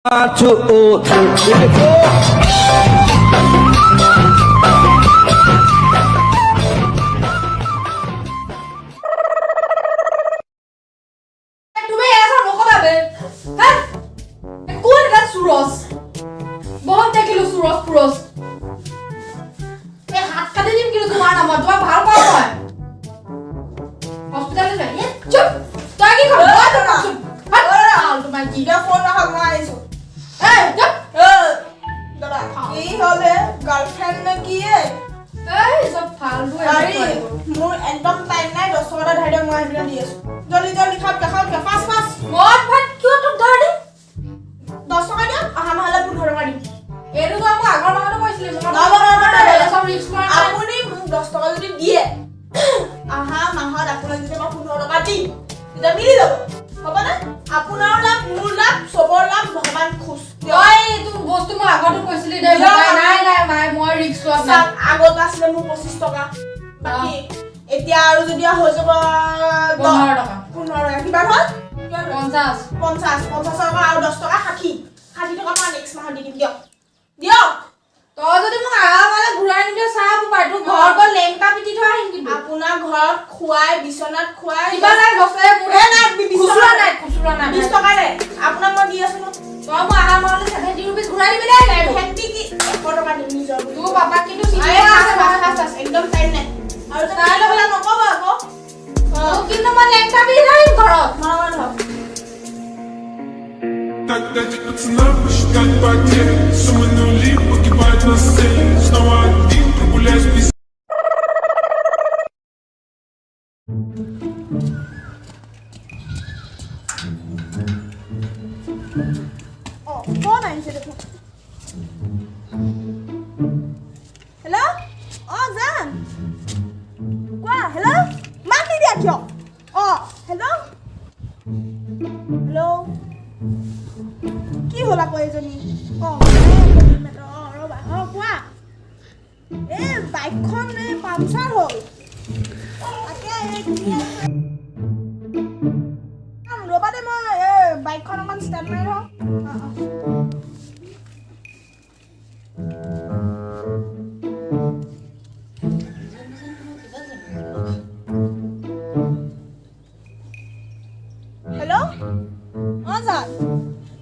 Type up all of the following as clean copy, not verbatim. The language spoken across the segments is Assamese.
One, two, three, four. তুমি এয়া নকবা বে। হা, কোন এটা চুৰচ বহুত দেখিলো, চুৰচ পুৰচ। এই হাত কাটি দিম কিন্তু তোমাৰ নামত। তোমাৰ ভাল পাওঁ মই। হস্পিটেললৈ যায়। এ চুপ, তই কি খাবি? মই তোক চুপ। হাত, তোমাৰ কি? এতিয়া ফোন ৰাখক, মই আহিছো। এই চুপ। দাদা, কি হ'ল হে? গাৰ্লফ্ৰেণ্ড নে কি হে? এই চব ফাল্টু। হেৰি, মোৰ একদম টাইম নাই। 10 টকা এটা ধাৰ দিয়ক, মই আহি পেলাই দি আছো। জল্দি জল্দি খাওক, খাওক, ফাষ্ট ফাষ্ট। মদ ভাত কিয় তোক ধাৰ দিম? 10 টকা দিয়ক, অহা মাহলৈ 15 টকা দিম। এইটো তই মোক আগৰ মাহতো কৈছিলি। মই নহ'ব, নহ'ব, নহ'ব। চব ৰিস্ক লোৱা নাই। আপুনি মোক 10 টকা যদি দিয়ে, অহা মাহত আপোনাক যেতিয়া মই 15 টকা দিম, তেতিয়া মিলি যাব, হ'বনে? আপোনাৰো লাভ, মোৰ লাভ, চবৰ লাভ, ভগৱান খুচ। দিয়ক। তই এইটো বস্তু মই আগতো কৈছিলি দে। দিয়ক। নাই নাই নাই, মই ৰিস্ক লোৱা নাই। চাওক, আগত আছিলে মোৰ 25 টকা বাকী, এতিয়া আৰু যদি হৈ যাব 15 টকা। 15 টকা। কিমান হ'ল? কিমান হ'ল? 50। 50, 50 টকা আৰু 10 টকা 60। 60 টকা মই নেক্সট মাহত দি দিম। দিয়ক, দিয়ক। তই যদি মোক আহা মালে ঘূৰাই নিদিয়, চাহ পাই তোৰ ঘৰ গৈ লেংটা পিটি থৈ আহিম কিন্তু। আপোনাৰ ঘৰত খুৱাই, বিচনাত খুৱাই। কিবা নাই গছে মোৰ। এ নাই, 20 টকা। খুচুৰা নাই, খুচুৰা নাই। 20 টকা নাই, আপোনাক মই দি আছো ন। তই মোক আহা মাহলে 70 ৰুপিজ ঘূৰাই দিবি দেই। 70 কি, 100 টকা দিম নিজৰ বুলি। তোৰ পাপাক কিন্তু চিনি আৰে, পোৱা আছে ফাষ্ট, নহয়। ফাষ্ট, ফাষ্ট, একদম টাইম নাই। আৰু তাই লগত নক'ব আকৌ। তোক কিন্তু মই লেংটা পিটি থৈ আহিম ঘৰত। মনে মনে ধৰক। Так дайте пацанам посчитать потери. Суммы нули погибают на сцене. Снова один прогуляюсь без অঁ, ফোন আহিছে দেখোন। হেল্ল', অঁ জান, কোৱা। হেল্ল', মাত নিদিয়া কিয়? অঁ, হেল্ল', হেল্ল'। কি হ'ল আকৌ এইজনী? অঁ, অঁ, ৰ'বা। অঁ, কোৱা। এই বাইকখন এই পামচাৰ হ'ল, তাকে এই কি আছে? ৰ'বা দেই, মই এই বাইকখন অকণমান ষ্টেণ্ড মাৰি থওঁ। অঁ অঁ। হেল্ল', অঁ জান,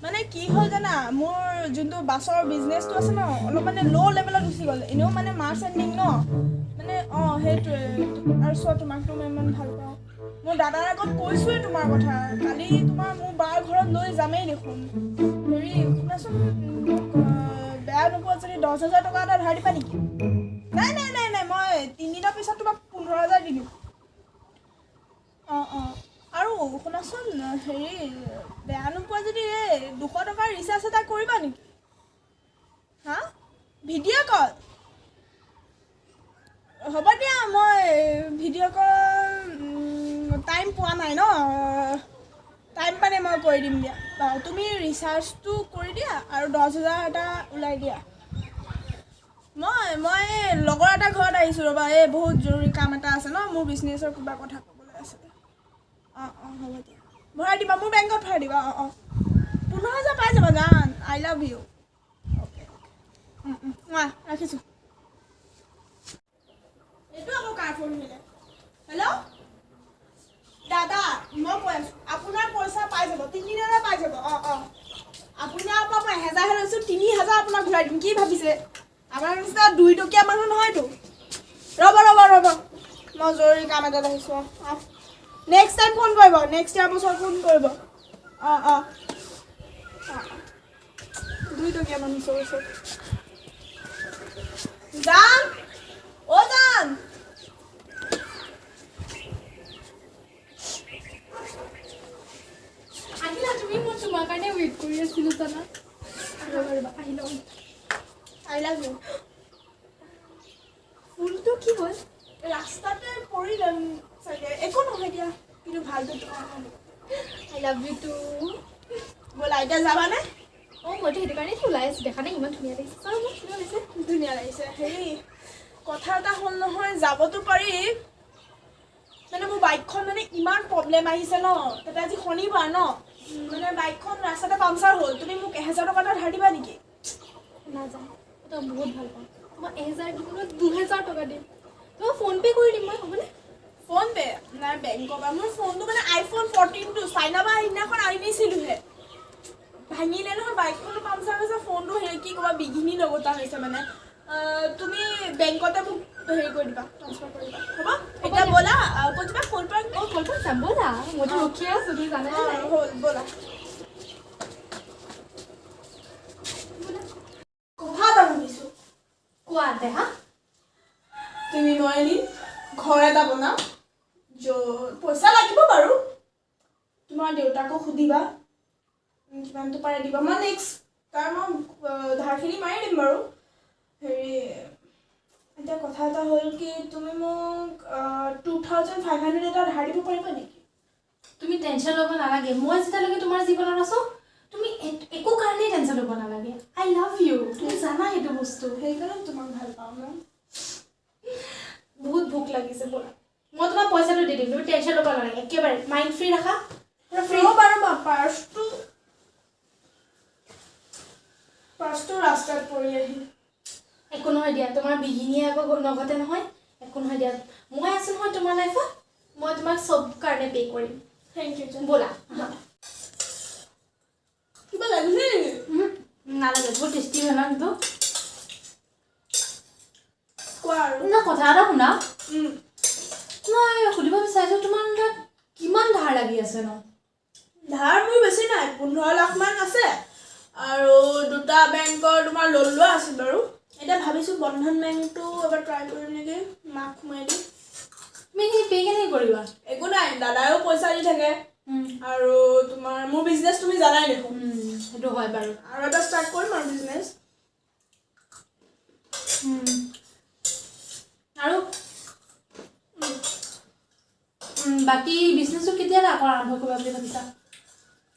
মানে কি হ'ল জানা, মোৰ যোনটো বাছৰ বিজনেছটো আছে ন, অলপ মানে ল' লেভেলত গুচি গ'ল। এনেও মানে মাৰ্চ এণ্ডিং ন, মানে অঁ সেইটোৱে। আৰু চোৱা, তোমাকতো মই ইমান ভাল পাওঁ, মোৰ দাদাৰ আগত কৈছোঁৱেই তোমাৰ কথা। কালি তোমাৰ মোৰ বাৰ ঘৰত লৈ যামেই দেখোন। হেৰি, শুনাচোন, মোক বেয়া নোপোৱা যদি 10,000 টকা এটা ধাৰ দিবা নেকি? নাই নাই নাই নাই, মই 3 দিনৰ পিছত তোমাক 15,000 দি দিম। অঁ অঁ, আৰু শুনাচোন, হেৰি, বেয়া নোপোৱা যদি এই 200 টকাৰ ৰিচাৰ্জ এটা কৰিবা নেকি? হা, ভিডিঅ' কল হ'ব দিয়া। মই ভিডিঅ' কল টাইম পোৱা নাই ন, টাইম পালে মই কৰি দিম দিয়া। বাৰু, তুমি ৰিচাৰ্জটো কৰি দিয়া আৰু 10,000 এটা ওলাই দিয়া। মই মই লগৰ এটা ঘৰত আহিছোঁ, ৰ'বা। এই বহুত জৰুৰী কাম এটা আছে ন, মোৰ বিজনেছৰ কিবা কথা ক'বলৈ আছিলে। অঁ অঁ, হ'ব দিয়া, ভৰাই দিবা, মোৰ বেংকত ভৰাই দিবা। অঁ অঁ, 15,000 পাই যাবা জান। I love you. Okay okay, ৰাখিছোঁ। এইটো আকৌ কাৰ ফোন আহিলে? হেল্ল' দাদা, মই কৈ আছোঁ, আপোনাৰ পইচা পাই যাব, 3 দিনতে পাই যাব। অঁ অঁ, আপোনাৰ পৰা মই 1000হে লৈছোঁ, 3000 আপোনাক ঘূৰাই দিম। কি ভাবিছে? আপোনাৰ নিচিনা 2 টকীয়া মানুহ নহয়তো। ৰ'ব ৰ'ব ৰ'ব, মই জৰুৰী কাম এটাত আহিছোঁ। অঁ অঁ, নেক্সট টাইম ফোন কৰিব, নেক্সট ইয়াৰ বছৰ ফোন কৰিব। অঁ অঁ অঁ, 2 টকীয়া মানুহ চব চব। জান, অ' জান। আহিলা তুমি? মই তোমাৰ কাৰণে ৱেইট কৰি আছিলো জানা। ৰ'বা ৰ'বা, আহি লওঁ। I love you. ফুলটো কি হ'ল? ৰাস্তাতে পৰিলে চাগে, একো নহয় দিয়া, কিন্তু ভালটো তোমাৰ। I love you too. ব'লা, এতিয়া যাবানে? অঁ, মইতো সেইটো কাৰণেই ওলাই আছোঁ। দেখা নাই, ইমান ধুনীয়া লাগিছে। চোৱা মোক, ধুনীয়া লাগিছে। ধুনীয়া লাগিছে। হেৰি, কথা এটা হ'ল নহয়, যাবতো পাৰি, মানে মোৰ বাইকখন মানে ইমান প্ৰব্লেম আহিছে ন, তাতে আজি শনিবাৰ ন। মানে বাইকখন ৰাস্তাতে পাংচাৰ হ'ল। তুমি মোক 1000 টকা এটা ধাৰ দিবা নেকি? নাযাওঁ, মই তোমাক বহুত ভাল পাওঁ। মই 1000 দিম, মই 2000 টকা দিম। তোমাক ফোনপে' কৰি দিম মই, হ'বনে? ফোন পে' নাই, বেংকৰ পৰা। মোৰ ফোনটো মানে আইফোন 14টো চাইনাৰ পৰা সেইদিনাখন আনিছিলোঁহে, ভাঙিলে নহয়। বাইকখনো পাংচাৰ হৈছে, ফোনটো হেৰি কি ক'বা, বিঘিনি নগতা হৈছে। মানে তুমি বেংকতে মোক হেৰি কৰি দিবা, ট্ৰান্সফাৰ কৰি দিবা, হ'ব? এতিয়া ব'লা, ক'ত যাবা? ক'ল পাৰ্ক? অঁ, কলপাত যাম ব'লা। মইতো ৰখিয়ে আছোঁ, তুমি জানাই নাই। হ'ল, ব'লা। কথা এটা শুনিছোঁ। কোৱা দেহা। তুমি মই এদিন ঘৰ এটা বনাম, য'ত পইচা লাগিব বাৰু। তোমাৰ দেউতাকো সুধিবা, কিমানটো পাৰে দিব। মই নেক্সট তাৰ মই ধাৰখিনি মাৰি দিম বাৰু। হেৰি, এতিয়া কথা এটা হ'ল কি, তুমি মোক 2500 এটা ধাৰ দিব পাৰিবা নেকি? তুমি টেনশ্যন ল'ব নালাগে। মই যেতিয়ালৈকে তোমাৰ জীৱনত আছোঁ, তুমি একো কাৰণেই টেনশ্যন ল'ব নালাগে। I love you, তুমি জানা সেইটো বস্তু। সেইকাৰণে তোমাক ভাল পাওঁ ন। বহুত ভোক লাগিছে, ব'লা। মই তোমাক পইচাটো দি দিম, তুমি টেনশ্যন ল'ব নালাগে। একেবাৰে মাইণ্ড ফ্ৰী ৰাখা, পুৰা ফ্ৰী। ৰ'বা ৰ'বা, পাৰ্চটো ৰাস্তাত পৰি আহিল। একো নহয় দিয়া, তোমাৰ বিঘিনিয়ে আকৌ নঘটে নহয়। একো নহয় দিয়া, মই আছোঁ নহয় তোমাৰ লাইফত। মই তোমাক চব কাৰণে পে' কৰিম। Thank you. ব'লা। কিবা লাগিছে নেকি? নালাগে। বহুত টেষ্টি হয় ন কিন্তু। কোৱা আৰু। না, কথা এটা শুনা। মই সুধিব বিচাৰিছোঁ, তোমাৰ তাত কিমান ধাৰ লাগি আছে ন? ধাৰ মোৰ বেছি নাই, 15 লাখমান আছে আৰু দুটা বেংকৰ তোমাৰ লোন লোৱা আছিল বাৰু। এতিয়া ভাবিছোঁ বন্ধন বেংকটো এবাৰ ট্ৰাই কৰিম নেকি, মাক সোমাই দিম। তুমি কি পে' কেনেকৈ কৰিবা? একো নাই, দাদায়ো পইচা দি থাকে আৰু তোমাৰ মোৰ বিজনেছ তুমি জানাই দেখোন। সেইটো হয় বাৰু। আৰু এটা ষ্টাৰ্ট কৰিম আৰু বিজনেছ। আৰু বাকী বিজনেছটো কেতিয়া আকৌ আৰম্ভ কৰিবা বুলি ভাবিছা?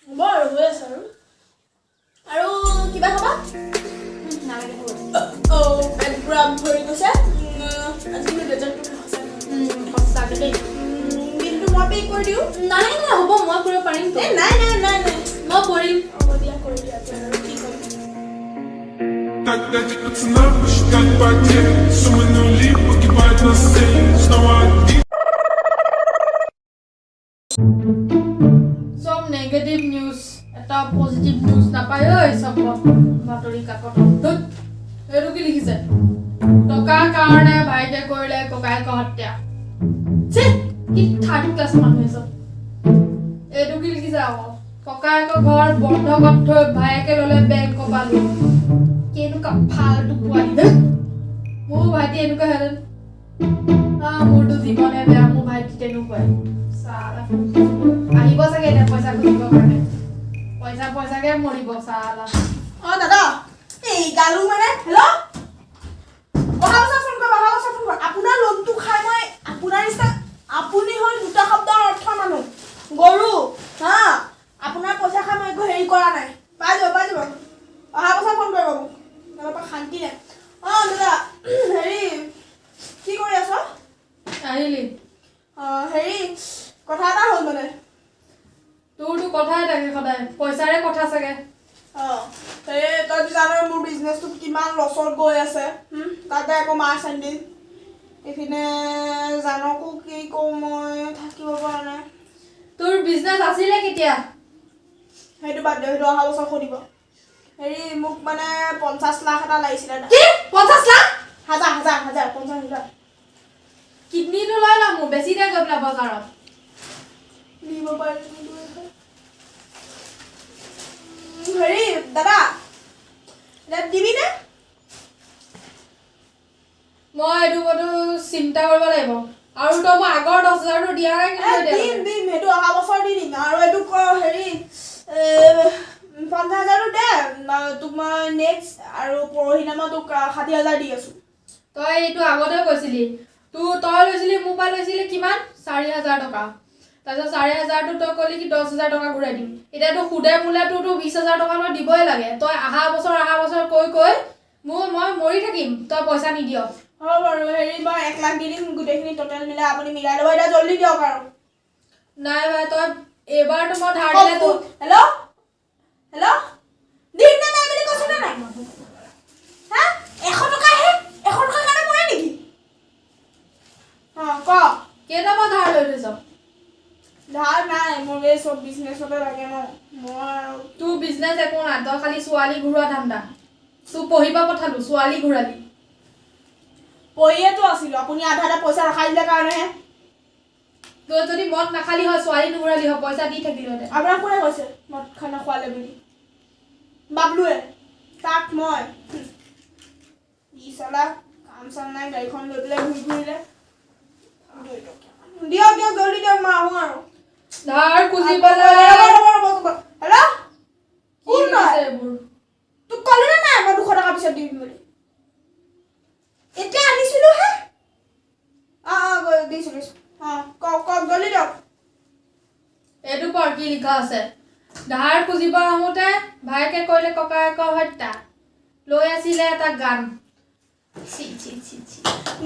হ'ব আৰু, হৈ আছে আৰু। আৰু কিবা খাবা? নালাগে, হ'ব। অ' পেট পূৰা ভৰি গৈছে। আজি কিন্তু ডেজাৰ্টটো সঁচাই সঁচাকৈ দেই। বিলটো মই পে' কৰি দিওঁ। নালাগে নাই, হ'ব, মই কৰিব পাৰিম। এই নাই নাই নাই নাই। মই কৰিম। হ'ব দিয়া, কৰি দিয়া আৰু কি কৰিম। Так дайте пацанам посчитать потери. Суммы нули погибают на сцене. Снова один. চব নেগেটিভ নিউজ, এটা পজিটিভ নিউজ নাপায় ঐ চব বাতৰি কাকতত। ধুত, এইটো কি লিখিছে? টকাৰ কাৰণে ভাইকে কৰিলে ককায়েকৰ হত্যা। ছি, কি থাৰ্ড ক্লাছ মানুহ চব। এইটো কি লিখিছে আকৌ? ককায়েকৰ ঘৰ বন্ধকত থৈ ভায়েকে ল'লে বেংকৰ পৰা লোন। কেনেকুৱা ফাল্টু পোৱালি ধুত। মোৰ ভাইটি এনেকুৱা হেঁতেন, মোৰতো জীৱনে বেয়া। মোৰ ভাইটি তেনেকুৱাই। চালা আহিব চাগে এতিয়া পইচা খুজিবৰ কাৰণে। পইচা পইচাকে মৰিব চালা। অঁ দাদা, এই গালো মানে, হেল্ল', অহা বছৰ ফোন কৰিব, অহা বছৰ ফোন কৰিব। আপোনাৰ লোনটো খাই মই আপোনাৰ নিচিনা, আপুনি হ'ল দুটা শব্দৰ অৰ্থৰ মানুহ, গৰু। হা, আপোনাৰ পইচা খাই মই একো হেৰি কৰা নাই। পাই যাব, পাই যাব, অহা বছৰ ফোন কৰিব মোক। দাদাৰ পৰা শান্তি নাই। অঁ দাদা, হেৰি, কি কৰি আছ? আহিলি? অঁ, হেৰি, কথা এটা হ'ল মানে। তোৰতো কথাই থাকে সদায় পইচাৰে কথা চাগে। অঁ, এই তইতো জানই মোৰ বিজনেছটো কিমান লছত গৈ আছে। তাতে আকৌ মাৰ্চ এণ্ডিং, এইপিনে জানকো কি কওঁ, মই থাকিব পৰা নাই। তোৰ বিজনেছ আছিলে কেতিয়া? সেইটো বাদ দে, সেইটো অহা বছৰ সুধিব। হেৰি, মোক মানে 50 লাখ এটা লাগিছিলে। কি? 50 লাখ? হাজাৰ, হাজাৰ, হাজাৰ, 50 হাজাৰ। কিডনীটো লৈ ল মোৰ, বেছি দে গৈ পেলাই বজাৰত। দিব পাৰিম? হেৰি দাদা, এতিয়া দিবিনে? মই এইটো বস্তু চিন্তা কৰিব লাগিব। আৰু তই মই আগৰ 10 হাজাৰটো দিয়া নাই কিন্তু এ, এতিয়া। দিম দিম, সেইটো অহা বছৰ দি দিম। আৰু এইটো ক, হেৰি, 50 হাজাৰটো দে। তোক মই নেক্সট আৰু পৰহিদিনা মই তোক 60 হাজাৰ দি আছোঁ। তই এইটো আগতে কৈছিলি। তই লৈছিলি মোৰ পৰা, লৈছিলি কিমান? 4000 টকা। তাৰপিছত 4000টো তই ক'লি কি 10 হাজাৰ টকা ঘূৰাই দিম। এতিয়াতো সুদে মোলে তোৰতো 20 হাজাৰ টকা মই দিবই লাগে। তই অহা বছৰ অহা বছৰ কৈ কৈ মই মৰি থাকিম, তই পইচা নিদিয়। হ'ব বাৰু, হেৰি, মই 1 লাখ দি দিম গোটেইখিনি টোটেল মিলাই। আপুনি মিলাই ল'ব। এতিয়া জল্দি দিয়ক আৰু। নাই ভাই, তই এইবাৰতো মই ধাৰ দিলে তোক। হেল্ল', হেল্ল', দিম নে নাই বুলি কৈছো নে নাই? হা, 100 টকাহে, 100 টকাৰ কাৰণে মৰে নেকি? অঁ, ক। কেইটা ধাৰ লৈ থৈছ? ধাৰ নাই মোৰ, এই চব বিজনেছতে লাগে ন মই আৰু। তোৰ বিজনেছ একো নাই, তই খালি ছোৱালী ঘূৰোৱা ধান্দা। তোক পঢ়িব পঠালো, ছোৱালী ঘূৰালি। পঢ়িয়েতো আছিলো, আপুনি আধা আধা পইচা ৰখাই দিলে কাৰণেহে। তই যদি মদ নাখালি হয়, ছোৱালী নুঘূৰালি হয়, পইচা দি থাকিলিহেঁতেন। আপোনাক কোনে কৈছে মদ খানা খোৱালে বুলি? বাবলুৱে? তাক মই ই চালা কাম চাম নাই, গাড়ীখন লৈ পেলাই ঘূৰি ফুৰিলে। দিয়ক দিয়ক, জল্দি দিয়ক, মই আহোঁ আৰু। ধাৰ খুজি ৰ'ব, পেলাই। ৰ'ব, ৰ'ব, ৰ'ব। হেল্ল', কি কোন লিখিছে তই? এইবোৰ? তোক ক'লো নে নাই মই 200 টকা পিছত দিম বুলি? এতিয়া আনিছিলো হে। অঁ অঁ, দিছোঁ দিছোঁ। অঁ, কওক কওক, জল্দি দিয়ক। এইটো পঢ়, কি লিখা আছে। ধাৰ খুজিব আহোঁতে ভায়েকে কৰিলে ককায়েকৰ হত্যা, লৈ আছিলে এটা গান। C C C C.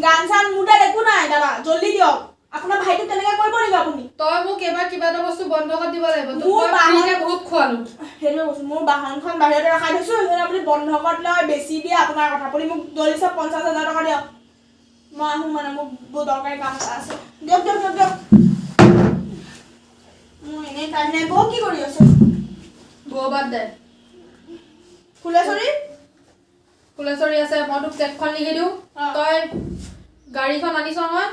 গান চান মোৰ তাত একো নাই দাদা, জল্দি দিয়ক। আপোনাৰ ভাইটোক তেনেকৈ কৰিব নেকি আপুনি? তই মোক এইবাৰ কিবা এটা বস্তু বন্ধকত দিব লাগিব। তোক মোৰ মই ফ্ৰীতে বহুত খোৱালো। সেইটোৱে কৈছোঁ, মোৰ বাহনখন বাহিৰতে ৰখাই থৈছোঁ। সেইখন আপুনি বন্ধকত লয়, বেছি দিয়ে, আপোনাৰ কথা। আপুনি মোক জল্দি চব 50,000 টকা দিয়ক, মই আহোঁ। মানে মোৰ বহুত দৰকাৰী কাম এটা আছে। দিয়ক দিয়ক দিয়ক দিয়ক, মোৰ এনেই টাইম নাই। বৌ কি কৰি আছে? বৌ বাদ দে। ফুলেশ্বৰী? ফুলেশ্বৰী আছে। মই তোক চেকখন লিখি দিওঁ। তই গাড়ীখন আনিছ নহয়?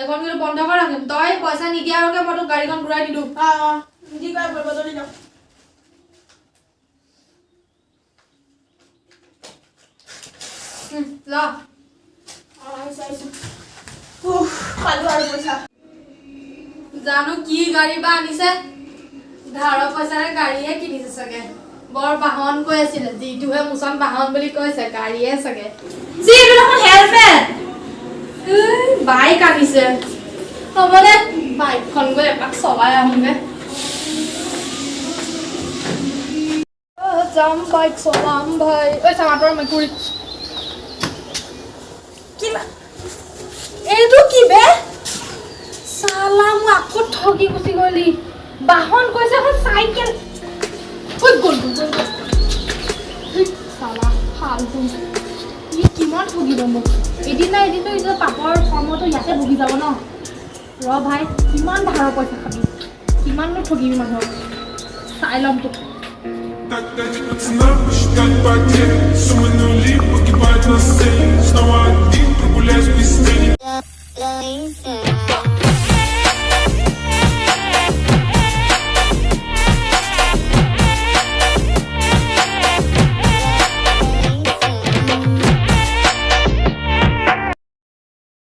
এইখন কিন্তু বন্ধকত ৰাখিম। তই পইচা নিদিয়ালৈকে মই তোক গাড়ীখন ঘূৰাই নিদিওঁ। অঁ অঁ, যি কৰে কৰিব, জল্দি দিয়ক। ল। অঁ, আহিছোঁ আহিছোঁ। উফ, পালোঁ আৰু পইচা। জানো কি গাড়ী বা আনিছে, ধাৰৰ পইচাৰে গাড়ীহে কিনিছে চাগে। বৰ বাহন কৈ আছিলে, যিটোহে মোচন বাহন বুলি কৈছে, গাড়ীয়ে চাগে। যি এইটো দেখোন হেলমেট। বাইক আনিছে। হ'ব দে, বাইকখন গৈ এপাক চলাই আহোঁগে। যাম, বাইক চলাম ভাই। ঐ চামাতৰ মেকুৰী। কিবা এইটো কি বে? চালা, মোক আকৌ ঠগি গুচি গ'লি। বাহন কৈছে, এখন চাইকেল। ঐ গ'ল গ'ল গ'ল গ'ল। হেই, চালা ফাল্টু, ই কিমান ঠগিব মোক? এদিন না এদিনতো নিজৰ পাপৰ কৰ্মটো ইয়াতে ভুগি যাব ন। ৰ ভাই, কিমান ধাৰৰ পইচা খাবি, কিমাননো ঠগিবি মানুহক, চাই ল'ম তোক। Так дайте пацанам посчитать потери. Суммы нули погибают на сцене. Снова один прогуляюсь без тени. Yeah.